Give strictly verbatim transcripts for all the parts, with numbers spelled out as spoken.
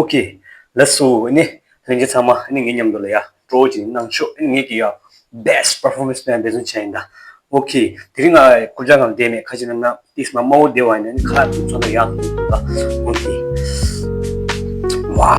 Okay, let's go. ཨ་ནི་ལྷན་རྒྱས་ཚང་མ་ཨ་ནི་ངའི་མཉམ་དུ་ལ་ཡ་སྤྲོ་བོ་ཅིག་གནང་ཤོག་ཨ་ནི་ངས་ཀྱི་ཡ་best performance སྤེལ་ཡ་འབད་བརྩོན་བྱས་ཡིན་ད། Okay, དེ་རིང་ང་ཀུར་ཅག་སྒང་བསྡད་མེད། ཁ་ཅིག་ན་ན་ཏིས་མ་དམའ་བོ་བསྡད་པ་ཡིན་ན་ནི་ཁ་ལག་དེ་ཚོ་ལ་ཡག་འདུག་ད། འོན་ཏེ། ཝ།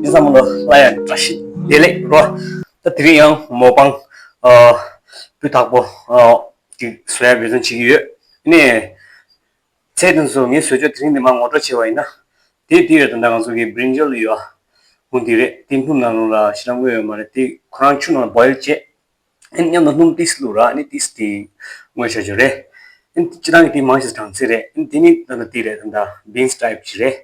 ཡིན་ས་མོ་ལོ་ལ་ཡང་བཀྲ་ཤིས་བདེ་ལེགས་རོ། ད་དེ་རིང་ཡང་མོ་པང་ཨ་སྤུས་དག་པོ་ཨ་ཅིག་བཟོ་ཡ་འབད་བརྩོན་བྱེད་ཀྱི་ཡོད། ཨ་ནི་ཚལ་དེ་ཚོ་ངས་བཟོས་ཆོག་དེ་རིང་འདི་མ་ངོ་སྤྲོད་བྱས་པ་ཡིན་ན། དེ་དེ་ཡོད་ད་ལྟ་ང་ཚོ་གི་བྷིརིན་ཇལ་ཡོད་ཨ། ཁུང་དེ་རེད། དེ་སྣུམ་ནང་ལོགས་ལ་ཞེ་དྲག་མངོན་ཡོད་མ་རེད། དེ་ཁོ་རང་ཆུ་ནང་ལ་བོའིལ་བྱས། ཨ་ནི་མཉམ་དུ་སྣུམ་ཏིས་བླུགས་ར། ཨ་ནི་ཏིས་དེ་མངོན་བྱ་རྒྱུ་རེད། ཨ་ནི་སྤྱིར་བཏང་གི་དེ་མང་ཆེ་གྲང་ཚད་རེད། ཨ་ནི་དེ་ནི་ད་ལྟ་དེ་རེད། ད་ལྟ་བིན་སི་ཊའིབ་ཅིག་རེད།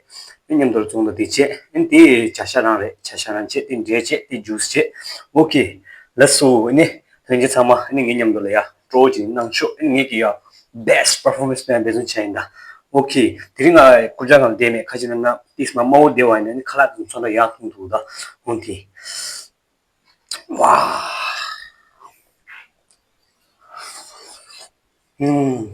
ཨ་ནི་མཉམ་དུ་བཙོང་དང་དེ་བྱས། ཨ་ནི་དེ་བྱ་ཤ་རང་རེད། བྱ་ཤ་རང་བྱས། དེ་འབྲས་བྱས། དེ་ཇུས་བྱས། Okay, let's go. ཨ་ནི་ལྷན་རྒྱས་ཚང་མ་ཨ་ནི་ངའི་མཉམ་དུ་ལ་ཡ་སྤྲོ་བོ་ཅིག་གནང་ཤོག་ཨ་ནི་ངས་ཀྱི་ཡ་best performance སྤེལ་ཡ་འབད་བརྩོན་བྱས་ཡིན་ད། Okay, དེ་རིང་ང་ཀུར་ཅག་སྒང་བསྡད་མེད། ཁ་ཅིག་ན་ན་ཏིས་མ་དམའ་བོ་བསྡད་པ་ཡིན་ན་ནི་ཁ་ལག་དེ་ཚོ་ལ་ཡག་མཐོང་འདུག་ད། འོན་ཏེ། ཝ། ཨུམ།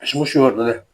ཞིམ་པོ་ཞུ་བར་དུ་ལས།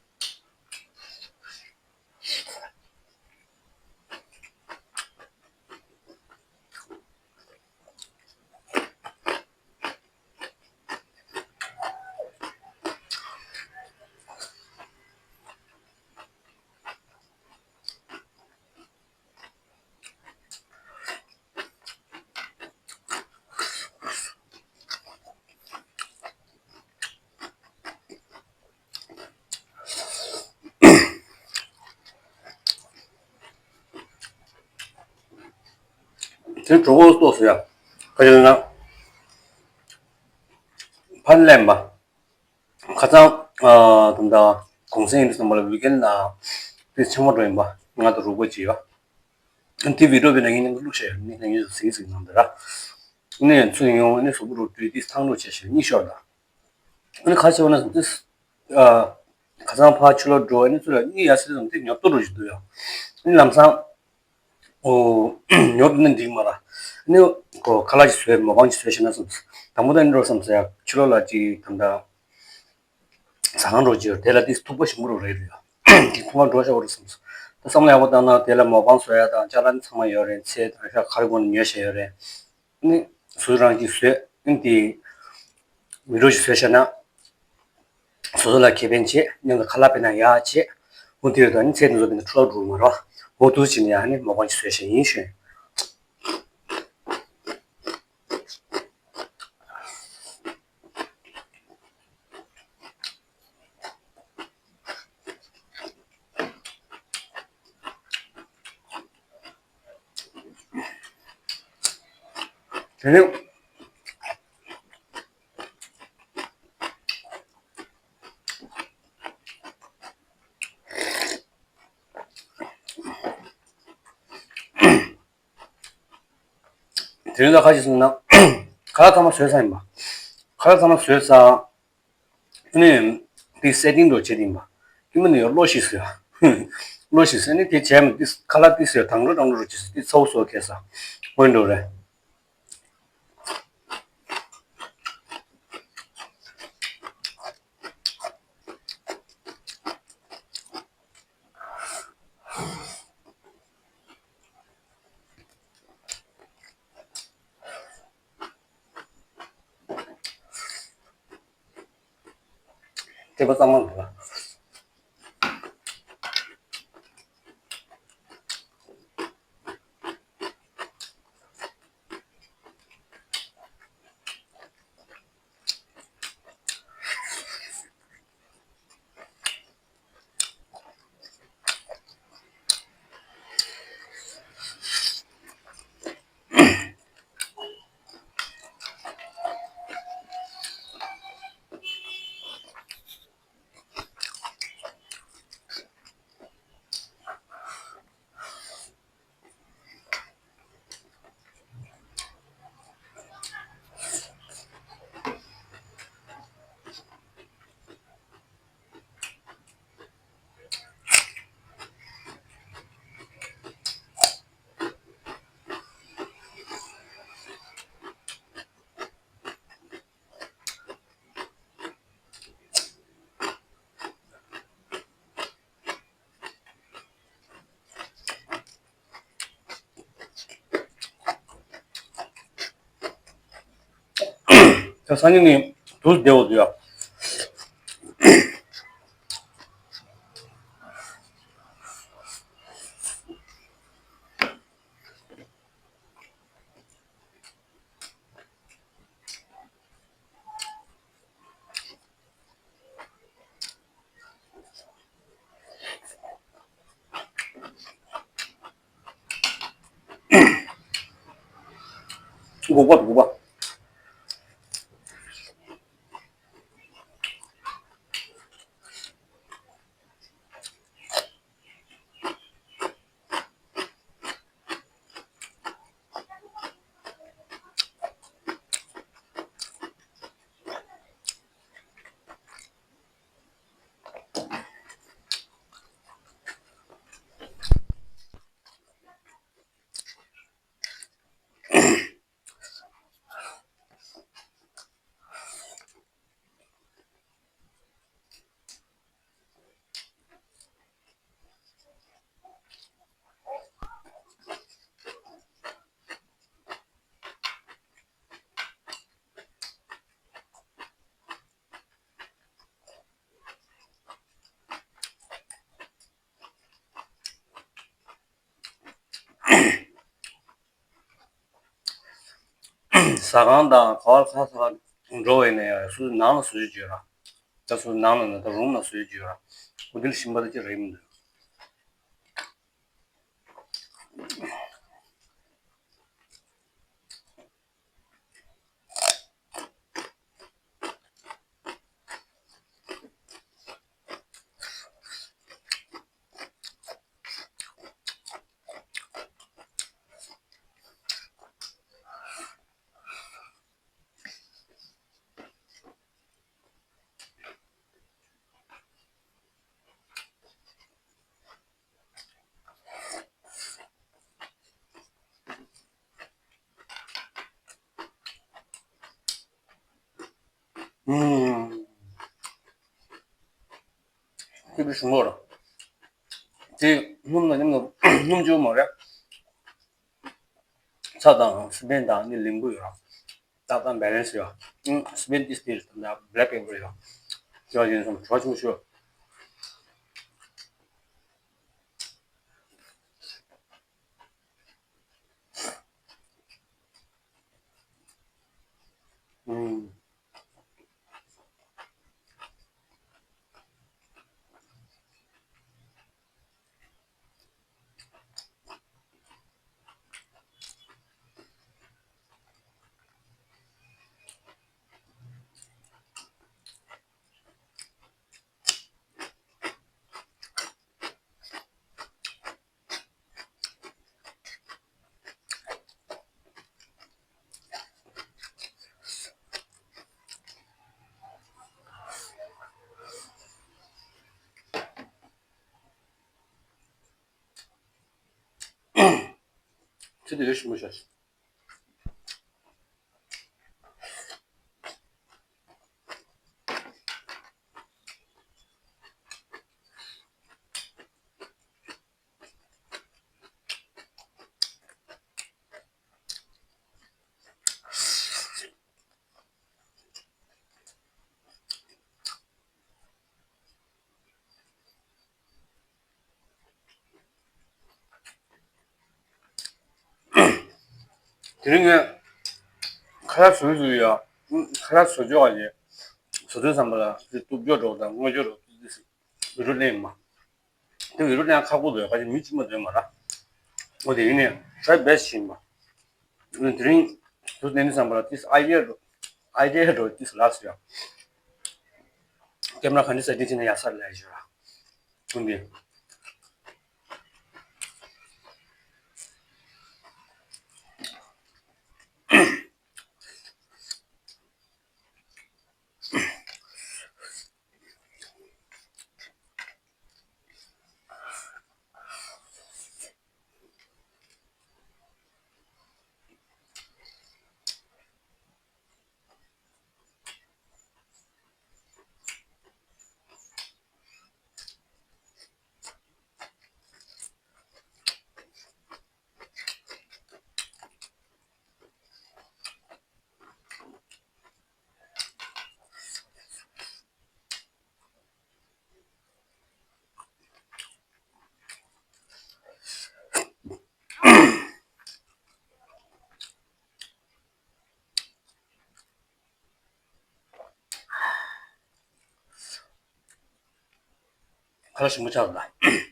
དེ་གྲོགས་པོ་ལྟོས་སོ་ཡ། ཁ་ཅིག་ན་ཕར་ལེན་པ། ཁ་སང་ཨ་ད་ལྟ་ གུང་སེང་ཡིན་དུས་ཙམ་པ་ལ་ཝི་ཀེན་ལ་དེ་ཆང་མ་འགྲོ་ཡིན་པ་ང་དང་རོགས་པ་ཅིག་ཡོད། དེ་བི་ཌི་ཡོ་བྱས་ན་ངས་ནི་བླུགས་བཞག་ཡོད། ནི་ངས་གཟིགས་གཟིགས་གནང་དེ་ར། ནི་ཚུར་ཡོང་ནི་གཟུགས་པོ་རུ་དུས་དེ་ཐང་རུ་བྱས་ཤིང་གཉིད་ཤོར་ད། ནི་ཁ་ཕྱེ་བ་ན་བཟུང་དེ། ཁ་སང་ཕར་ཕྱི་ལོགས་འགྲོ་བ་ནི་ཚུར་ལ་གཉིད་ཡར་སེ་བཟུང་དེ་ཉོབ་ཏོ་རུ་ཞིག་འདུག་ཡ། ནི་ལམ་སང་། ཨོ། ཉོབ་ནི་འགྲིག་མ་ར། ནི་ཁོ་ཁ་ལག་ཅིག་བཟོས་མོ་པང་ཅིག་བཟོས་ཤེ་ན་བསམས། དང་པོ་ད་ནི་འགྲོ་བསམས་ཟེར་ཡ་ཕྱི་ལོགས་ལ་ཅིག་ད་ལྟ་ཟ་ཁང་འགྲོ་ཅིག་ཡོད་དེ་ལ་དེ་ཐུག་པ་ཞིམ་པོ་རུ་རེད་ཡ། དེ་ཐུག་པ་འགྲོ་ཤ་བོ་རུ་བསམས། ད་བསམ་བློ་ཡག་པོ་བཏང་ན་དེ་ལ་མོ་པང་བཟོ་ཡ་དང་ཅ་ལག་ནི་ཚང་མ་ཡོད་རེད། ཚེ་ད་ཤ་ཁ་རི་གོ་ནི་ཉོས་བཞག་ཡོད་རེད། ནི་སུ་རང་གིས་བཟོས་ནི་དེ་མི་འགྲོ་ཞིག་བཟོས་ཤ་ན། སོ་སོ་ལ་ཁེ་ཕན་བྱེད། མཉམ་དུ་ཁ་ལག་སྤེལ་ན་ཡག་བྱེད། འོ་དེ་ཡོད་དོ་ནི་ཚེ་འདི་ཚོ་སྤེལ་ན་འཕྲོ་བརླག་འགྲོ་གི་མ་རེད། འོ་དུས་ཕྱིན་ཡ་ནི་མོ་གང་ཅིག་བཟོས་བཞག་ཡིན་ཞུ། དེ་ནི། དེ་རིང་ལ་ཁ་ཅིག་སོང་ན། ཁ་ལག་ཚང་མ་བཟོས་ཚར་ཡིན་པ། ཁ་ལག་ཚང་མ་བཟོས་ཚར། ཨ་ནི། དེ་སེ་ཊིང་འགྲོ་བྱེད་དེ་ཡིན་པ། ཀི་མ་ནི་ཡོ་གློ་ཤིག་ཟེར། གློ་ཤིག་ཟེར་ནི་དེ་བྱས་མ་དེ་ཁ་ལག་དེ་ཟེར་དང་འགྲོ་དང་འགྲོ་བྱེད་དེ་ཚ་བོ་བཟོ་ཁེ་ས། འོན་འགྲོ་རེད། དེ་པ་གཙང་མ་འདུག་ལ། ད་སང་ཉིན་ནི་དུས་བདེ་བོ་འདུག་ཡ། སྒུག་པ་སྒུག་པ། ཟ་ཁང་དང་ག་བ་ཁ་ས་འགྲོ་བས་ནས་སུ་ནང་ལ་བཟོ་རྒྱུ་ཡོད་ར། ད་སུ་ནང་ལ་ན་ད་རུམ་ལ་བཟོ་རྒྱུ་ཡོད་ར། ཁོ་འདི་ལ་ཞིམ་པ་ད་ཅི་རེད་མི་འདུག་ཨུམ། ཐིག་པའི་ཞུ་མོར། དེ་སྣུམ་དང་མཉམ་དུ་སྣུམ་བཅུག་མ་རེད། ཚྭ་དང་སི་པན་དང་ནི་ལིམ་བུ་ཡོད། ཏག་ཏག་བེ་ལན་སི་ཡོད། ཨུམ། སི་པན་ཏིས་ཏིས་དང་བྷེ་ལེག་པེ་པར་ཡོད། དེ་བ་ཡིན་སོང་གྲོགས་ཆུང་ཤོས། ཨུམ། ཚིག་དེ་རེ་ཞིམ་པོ་ཤོད། དེ་རིང་ངས་ཁ་ལག་བཟོ་བཟོ་ཡ། ཁ་ལག་བཟོ་ཆོག་ག་ཞེས་བཟོ་དུས་ཙམ་པ་ལ་དེ་གཏུབ་ཆོག་འགྲོ་དང་རྔོ་ཆོག་འགྲོ་དུས་དེ་བི་ཌིའོ་ལེན་མ། དེ་བི་ཌིའོ་ལེན་ཁག་པོ་འདུག་ཁ་ཅིག་མི་གཅིག་མ་འདོན་མ་ར། འོ་དེ་ཡིན་ནས་try best ཡིན་པ། དེ་རིང་དུ་ལེན་དུས་ཙམ་པ་ལ་this idea འགྲོ། idea འགྲོ་this last ཡ། ཀེམ་ར་ག་འདྲ་སེ་ཊིང་བྱས་ན་ཡག་ས་རེད་ལབ་ཞུ་ར། འོན་ཏེ། ཁ་ལག་ཞིམ་པོ་ཆགས་འདུག་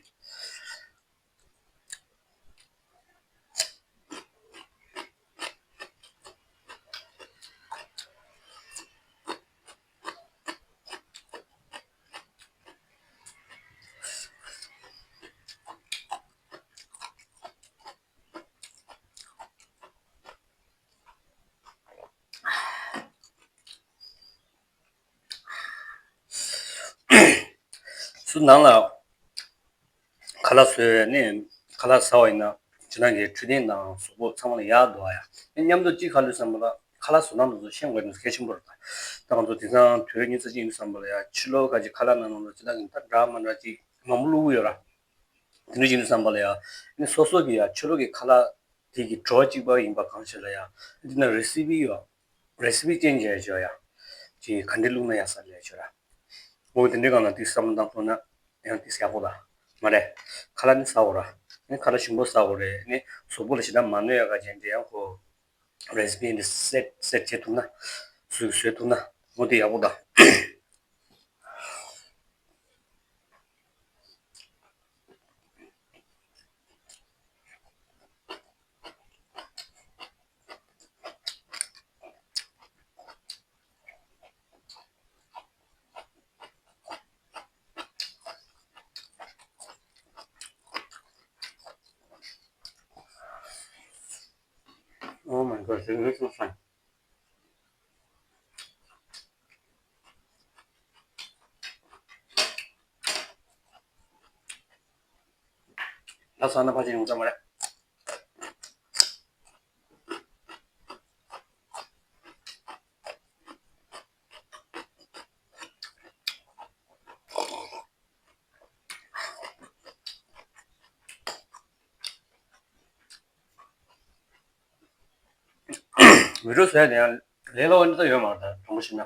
སུ་ནང་ལ་ཁ་ལག་བཟོས་ནས་ཁ་ལག་ཟ་བ་ཡིན་ན་ཇི་ལྟར་གྱི་འཕྲོད་བསྟེན་དང་གཟུགས་པོ་ཚང་མ་ལ་ཡག་འདུག་ཨ་ཡ། མཉམ་དུ་གཅིག་ཁ་ལུས་བསམ་པ་ལ་ཁ་ལག་བཟོ་སྟངས་དེ་ཚོ་ཤེས་དགོས་ནི་གལ་ཆེན་པོ་རེད། ད་ང་ཚོ་དེང་སང་དུས་ཉི་ཤུ་རྩ་གཅིག་ཡིན་བསམ་པ་ལ་ཡ་ཕྱི་ལོགས་ཁ་ཅིག་ཁ་ལག་ནང་ལ་ཇི་ལྟར་གྱི་ད་འདྲ་མ་འདྲ་ཅིག་མང་པོ་བླུག་གི་ཡོད་ར། དེ་འདྲ་ཡིན་བསམ་པ་ལ་ཡ། ནི་སོ་སོ་གི་ཡ་ཕྱི་ལོགས་ཀྱི་ཁ་ལག་དེ་གི་བྲོ་གཅིག་པ་ཡིན་པ་གང་ཞིག་ལ་ཡ། འདི་ན་རེ་སི་པི་ཡོད། རེ་སི་པི་ཅན་བྱས་བྱོས་ཡ། ཅིག་ག་འདྲི་བླུགས་ན་ཡག་ས་ལས་བྱོས་ར། འོ་དེ་འདྲའི་སྒང་ལ་དེ་བསམ་བློ་བཏང་ཐུབ་ན་ཡང་དེ་ཡག་པོ་ད། མ་རེད། ཁ་ལག་ནི་ཟ་འོ་ར། ནི་ཁ་ལག་ཞིམ་པོ་ཟ་འོ་རེད། ནི་གཟུགས་པོ་ལ་ཞེ་དྲག་མ་གནོད་ཡ་ག་ཅན་དེ་ཡང་ཁོ། རེ་སི་པི་འདི་སེ་ཊི་སེ་ཊི་བྱེད་ཐུབ་ན། བཟོས་བཟོས་ཐུབ་ན། འོ་དེ་ཡག་པོ་ད། Oh my god, this is so fun. ད་ས་ན་ཕ་ཆེ་ཡོང་ས་མ་རེད། བི་ཌིའོ་བཟོ་ཡ་དེ་ཡང་ལས་སླ་བ་འདྲ་ཡོད་མ་རེད། ད་དྲང་པོ་བཤད་ན་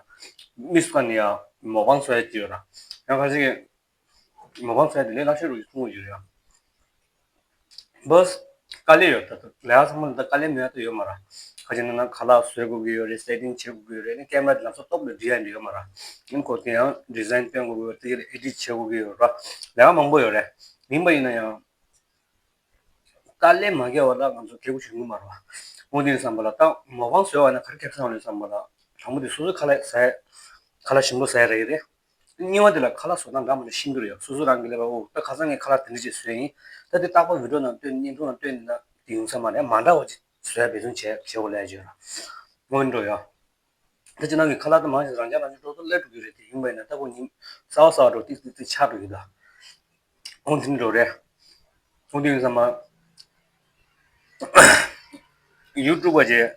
མི་སུ་ག་ནས་ཡང་མོ་པང་བཟོ་ཡ་ཅིག་ཡོད་ར། ཡང་ཁ་ཤས་ཀྱིས་མོ་པང་བཟོ་ཡ་དེ་ལས་སླ་ཤོས་རུ་མཐོང་གི་ཡོད་རེད། ཡང་བྷས་དཀའ་ལས་ཡོད། ད་ལྟ་ལས་ཀ་ཚང་མ་ལ་ད་དཀའ་ལས་མེད་ཡ་ད་ཡོད་མ་ར། ཁ་ཅིག་ན་ན་ཁ་ལག་བཟོ་དགོས་ཀྱི་ཡོད་རེད། སེ་ཊིང་བྱེད་དགོས་ཀྱི་ཡོད་རེད། ནི་ཀེམ་ར་དེ་ལམ་སང་སྟོབས་ལ་འགྲིག་ཡ་འདྲ་ཡོད་མ་ར། ཡིན་ཁོ་དེ་ཡང་ཌི་ཟའིན་སྟོན་དགོས་ཀྱི་ཡོད་རེད། དེ་ཡར་ཨེ་ཌིཊ་བྱེད་དགོས་ཀྱི་ཡོད་ར། ལས་ཀ་མང་པོ་ཡོད་རེད། ཡིན་པ་ཡིན་ན་ཡང་དཀའ་ལས་མ་བརྒྱབ་པ་ལ་ང་ཚོ་སྐྱིད་པོ་བྱུང་གི་མ་རེད་བ། འོ་དེ་ཡིན་བསམ་པ་ལ་ད་མོ་པང་བཟོས་པ་ན་ག་རེ་ཁེ་བཟང་ཡོད་རེད་བསམ་པ་ལ། དང་པོ་དེ་སོ་སོའི་ཁ་ལག་ཟ་ཡ་ཁ་ལག་ཞིམ་པོ་ཟ་ཡ་རག་གི་རེད། གཉིས་པ་དེ་ལ་ཁ་ལག་བཟོ་སྟངས་འདྲ་མི་འདྲ་ཤེས་ཀྱི་རེད་ཡ། སོ་སོ་རང་གིས་ལབ་པ། འོ་ད་ཁ་སང་ངས་ཁ་ལག་དེ་འདྲ་ཅིག་བཟོས་ཡིན། ད་དེ་རྟག་པར་བི་ཌིའོ་ནང་བཏོན། བརྙན་ཐུང་ནང་བཏོན་ན་དེ་ཡོང་ས་མ་རེད། མ་འདྲ་བ་ཅིག་བཟོ་ཡ་འབད་བརྩོན་བྱེད་བྱེད་དགོས་ལབ་ཡ་ཅིག་ཡོད་ར། འོ་འདྲ་ཡ། ད་ཅི་ནང་གི་ཁ་ལག་དེ་མང་ཆེ་རང་རྐྱང་རང་བྱུང་འགྲོ་ཚོ་སླེབས་འགྲོ་གི་རེད། དེ་ཡིན་པ་ཡིན་ན་ད་ཁོ་ཉིན་གསར་པ་གསར་པ་འགྲོ་ཏིག་ཏིག་ཏིག་ཆགས་འགྲོ་གི་འདུག་འོ་དེ་འདྲ་རེད། འོ་དེ་ཡིན་ཙང་མ་ཡུ་ཊུབ་པ་ཅིག་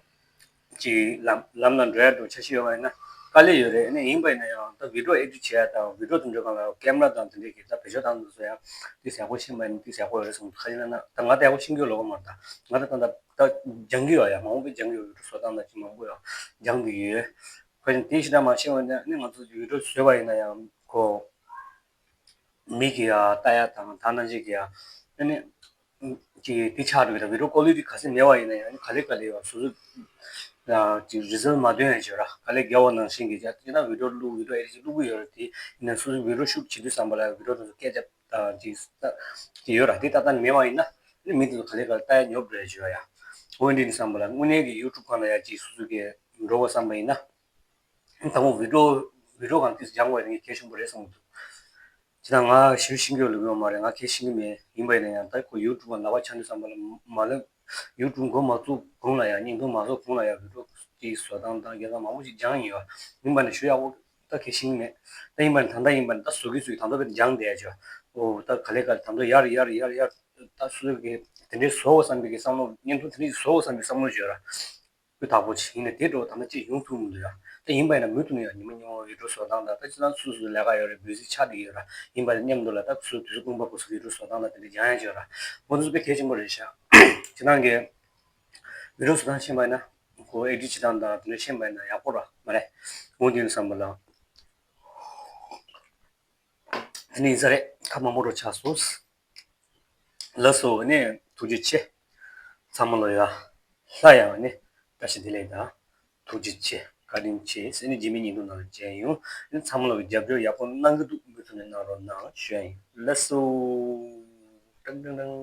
ཅིག་ལམ་ལམ་ལ་འགྲོ་ཡ་འགྲོ་འཆར་གཞི་ཡོད་པ་ཡིན་ན་དཀའ་ལས་ཡོད་རེད། ཨ་ནི་ཡིན་པ་ཡིན་ན་ཡང་ད་བི་ཌིའོ་ཨེ་ཌིཊ་བྱེད་ཡ་དང་བི་ཌིའོ་དེ་འདྲ་སྒང་ལ་ཀེམ་ར་དང་དེ་འདྲའི་གི་ད་བེད་སྤྱོད་བཏང་དུས་ཚོད་ཡ་ཏིག་ཟད་པོ་ཤེས་པ་ཡིན་ན་ཏིག་ཟད་པོ་ཡོད་རེད་གསུངས། ཁ་ཅིག་ན་ན་ད་ང་ད་ཡག་པོ་ཤེས་ཀྱི་ཡོད་ལོག་གི་མ་རེད། ད་ང་ད་ད་ད་སྦྱང་གི་ཡོད་ཡ། མང་པོ་སྦྱང་གི་ཡོད། བི་ཌིའོ་བཟོ་སྟངས་དང་ཅིག་མང་པོ་ཡ་སྦྱང་གི་ཡོད། ཁ་ཅིག་དེ་ཞེ་དྲག་མ་ཤེས་པ་ཡིན་ན་ཨ་ནི་ང་ཚོ་བི་ཌིའོ་བཟོས་པ་ཡིན་ན་ཡང་ཁོ་མིག་གིས་ཡ་ལྟ་ཡ་དང་ད་ནང་བཞིན་གྱི་ཡ་ཨ་ནི་ཅིག་དེ་ཆགས་འགྲོ་གི་རེད། བི་ཌིའོ་ཀོ་ལི་ཊི་ག་ཚོད་མེད་པ་ཡིན་ན་ཡང་ཨ་ནི་ག་ལེ་ག་ལེ་ཡ་སོ་སོ་ཅིག་རི་ཛལ་མ་ཐོན་ཡ་ཅིག་ཡོད་ར། ག་ལེ་རྒྱབ་པ་ནང་བཞིན་གྱི་ཅིག་ཡིན་ན་བི་ཌིའོ་བླུག་བི་ཌིའོ་ཨེ་ཌིཊ་བླུག་གི་ཡོད་ར། དེ་ཡིན་ན་སོ་སོ་བི་ཌིའོ་ཤུཊ་བྱེད་དུས་ཙམ་པ་ལ་བི་ཌིའོ་དེ་ཚོ་སྐད་ཆ་དང་ཅིག་ཡོད་ར། དེ་ཏག་ཏག་མེད་པ་ཡིན་ན་ཨ་ནི་མི་དེ་ཚོ་ག་ལེ་ག་ལེ་ལྟ་ཡ་ཉོབ་འགྲོ་ཡ་ཅིག་ཡོད་ཡ། འོ་འདི་ནི་བསམ་པ་ལ་དངོས་གནས་ཀྱི་ཡུ་ཊུབ་སྒང་ལ་ཡ་ཅིག་སོ་སོ་གི་འགྲོ་དགོས་བསམ་པ་ཡིན་ན། དང་པོ་བི་ཌིའོ་བི་ཌིའོ་གང་ཏིག་སྦྱང་དགོས་ཡ་དེ་གལ་ཆེན་པོ་རེད་བསམ་གྱི་འདུག་ཅི་ད་ང་ཞིབ་ཤེས་ཀྱི་ཡོད་ལབ་ཡོད་མ་རེད། ང་གལ་ཤེས་ཀྱི་མེད། ཡིན་པ་ཡིན་ན་ཡང་ད་ཁོ་ཡུ་ཊུབ་ལག་པ་འཆང་དུས་ཙམ་པ་ལ་མ་ལབ། ཡུ་ཊུབ་འགོ་མ་བཙུགས་གོང་ལ་ཡ་བརྙན་ཐུང་མ་བཟོ་གོང་ལ་ཡ་བི་ཌིའོ་དེ་བཟོ་སྟངས་དང་རྒྱག་སྟངས་མང་པོ་ཞིག་སྦྱངས་ཡིན་པ། ཡིན་པ་ན་ཞུ་ཡག་པོ་ད་གལ་ཤེས་ཀྱི་མེད། ད་ཡིན་པ་ན་ད་ལྟ་ཡིན་པ་ན་ད་བཟོ་གི་བཟོ་གི་ད་ལྟ་བས་སྦྱངས་བསྡད་ཡ་ཅིག་འོ་ད་ག་ལེ་ག་ལེ་ད་ལྟ་ཡར་ཡར་ཡར་ཡར་ད་སོ་སོ་གི་དེ་འདྲའི་བཟོ་དགོས་བསམ་པའི་གི་བསམ་བློ། བརྙན་ཐུང་དེ་འདྲའི་བཟོ་དགོས་བསམ་པའི་བསམ་བློ་ཅིག་ཡོད་ར། སྤུས་དག་པོ་ཞིག་ཡིན་ན་དེ་འགྲོ་ད་ལྟ་ཅིག་ཡོང་ཐུབ་མི་འདུག་ཡ། ད་ཡིན་པ་ཡིན་ན་མུ་མཐུད་ནས་ཡང་ཉི་མ་ཉི་མ་བི་ཌིའོ་བཟོ་སྟངས་དང་ད་ཅི་ད་སོ་སོའི་ལས་ཀ་ཡོད་རེད། བི་ཟི་ཆགས་བསྡད་ཡོད་ར། ཡིན་པ་ཡིན་ན་མཉམ་དུ་ལ་ད་སོ་སོའི་དུས་ཚོད་ཕོན་པ་ཁོ་སོ་བི་ཌིའོ་བཟོ་སྟངས་ལ་དེ་འདྲ་སྦྱང་ཡ་ཅིག་ཡོད་ར། འོ་འདི་ཚོ་དཔེ་གལ་ཆེན་པོ་རེད་ཤག་ཁྱེད་རང་གིས་བི་ཌིའོ་བཟོ་སྟངས་ཤེས་པ་ཡིན་ན་ཁོ་ཨེ་ཌིཊ་བྱེད་སྟངས་དང་དེ་འདྲ་ཤེས་པ་ཡིན་ན་ཡག་པོ་ར་མ་རེད། འོ་འདི་ཡིན་བསམ་པ་ལ། དེ་ནི་ཡིན་ས་རེད། ཁ་མང་པོ་རོ་ཆགས་སོང་། ལགས་སོ། ཨ་ནི་ཐུགས་རྗེ་ཆེ། ཚང་མ་ལ་ཡ་སླར་ཡང་ཨ་ནི་བཀྲ་ཤིས་བདེ་ལེགས་དང་ཐུགས་རྗེ་ཆེ། བཀའ་དྲིན་ཆེ་ཟེར་ནས་རྗེས་མའི་བརྙན་ཐུང་ནང་ལ་མཇལ་ཡོང་། ཨ་ནི་ཚང་མ་ལ་རྒྱབ་སྐྱོར་ཡག་པོ་གནང་གི་འདུག་མུ་མཐུད་ནས་གནང་རོགས་གནང་ཞུ་ཡ་ཡིན། ལགས་སོ། ཀྲང་ཀྲང་ཀྲང་།